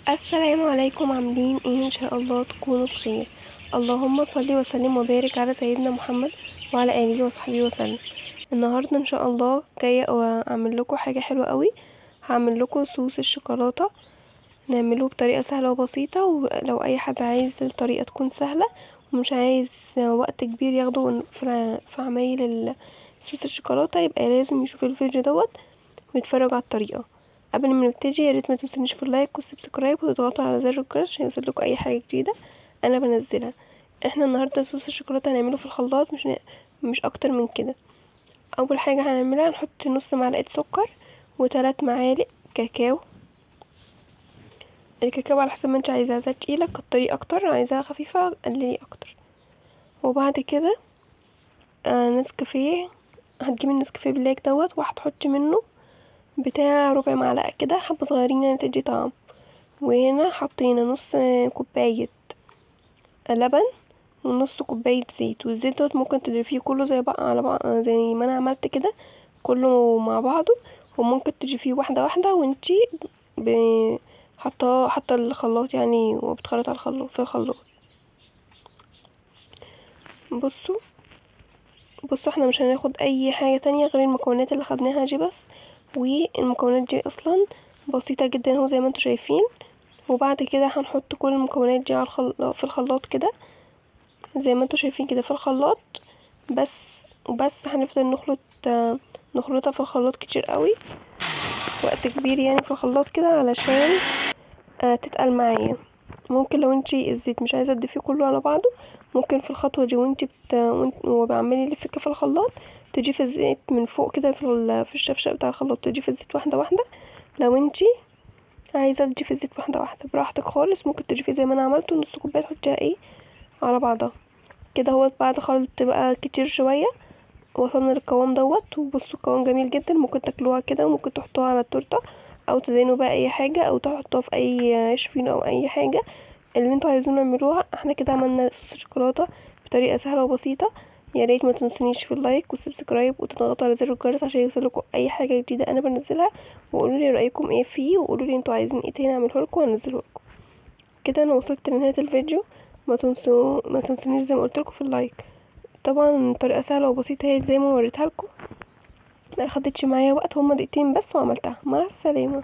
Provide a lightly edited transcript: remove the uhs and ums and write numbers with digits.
السلام عليكم. عاملين ايه؟ ان شاء الله تكونوا بخير. اللهم صل وسلم وبارك على سيدنا محمد وعلى اله وصحبه وسلم. النهارده ان شاء الله جاية اعمل لكم حاجة حلوة قوي. هعمل لكم صوص الشوكولاتة، نعمله بطريقة سهلة وبسيطة، ولو اي حد عايز الطريقة تكون سهلة ومش عايز وقت كبير ياخده في عمايل صوص الشوكولاتة يبقى لازم يشوف الفيديو دوت ويتفرج على الطريقة. قبل ما نبتدي يا ريت ما تنسونيش في ال like وال subscribe وتضغطوا على زر الجرس عشان يوصلكوا اي حاجة جديدة انا بنزلها. احنا النهارده صوص الشوكولاتة هنعمله في الخلاط، مش اكتر من كده. اول حاجة هنعملها هنحط نص معلقه سكر وتلات معالق كاكاو. الكاكاو على حسب ما انت عايزاها، عايزاها تقيلة كتري اكتر، عايزاها خفيفة قللي اكتر. وبعد كده، نسكافيه، هتجيبي النسكافيه black دوت وهتحطي منه بتاع ربع معلقه كده، حبه صغيرين يعني تدي طعم. وهنا حطينا نص كوباية لبن ونص كوباية زيت، والزيت دوت ممكن تضيفيه كله زي بقى على بعض زي ما انا عملت كده كله مع بعضه، وممكن تضيفيه واحدة واحدة وانتي حاطه الخلاط يعني وبتخلط على الخلاط في الخلاط. بصوا احنا مش هناخد اي حاجة تانية غير المكونات اللي خدناها دي بس، والمكونات دي اصلا بسيطة جدا اهو زي ما انتم شايفين. وبعد كده هنحط كل المكونات دي في الخلاط كده زي ما انتم شايفين كده في الخلاط بس، وبس هنفضل نخلطها في الخلاط كتير قوي، وقت كبير يعني في الخلاط كده علشان تتقل معايا. ممكن لو انتي الزيت مش عايزه تضيفيه كله على بعضه، ممكن في الخطوة دي وانتي وبعملي لفك في الخلاط تضيفي الزيت من فوق كده في الشفشق بتاع الخلاط، تضيفي الزيت واحدة واحدة. لو انتي عايزه تضيفي الزيت واحدة واحدة براحتك خالص، ممكن تضيفي زي ما انا عملته نص كوباية تحطيها على بعضها كده اهوت. بعد خلط بقى كتير شوية وصلنا للقوام دوت. وبصوا القوام جميل جدا، ممكن تاكلوها كده وممكن تحطوها على التورتة او تزينوا بقى اي حاجة او تحطوها في اي عيش فينو او اي حاجة اللي انتوا عايزينه اعملوها. احنا كده عملنا صوص الشوكولاتة بطريقة سهلة وبسيطة. يا ريت ما تنسونيش في ال like وال subscribe وتضغطوا على زر الجرس عشان يوصلكوا اي حاجة جديدة انا بنزلها، وقولوا لي رايكم ايه فيه، وقولوا لي انتوا عايزين ايه تاني اعمله لكم وانزله لكم. كده انا وصلت لنهاية الفيديو، ما تنسونيش زي ما قلت لكم في ال like. طبعا طريقه سهلة وبسيطة هي زي ما وريتها لكم، ما اخدتش معايا وقت، هما دقيقتين بس وعملتها. مع السلامة.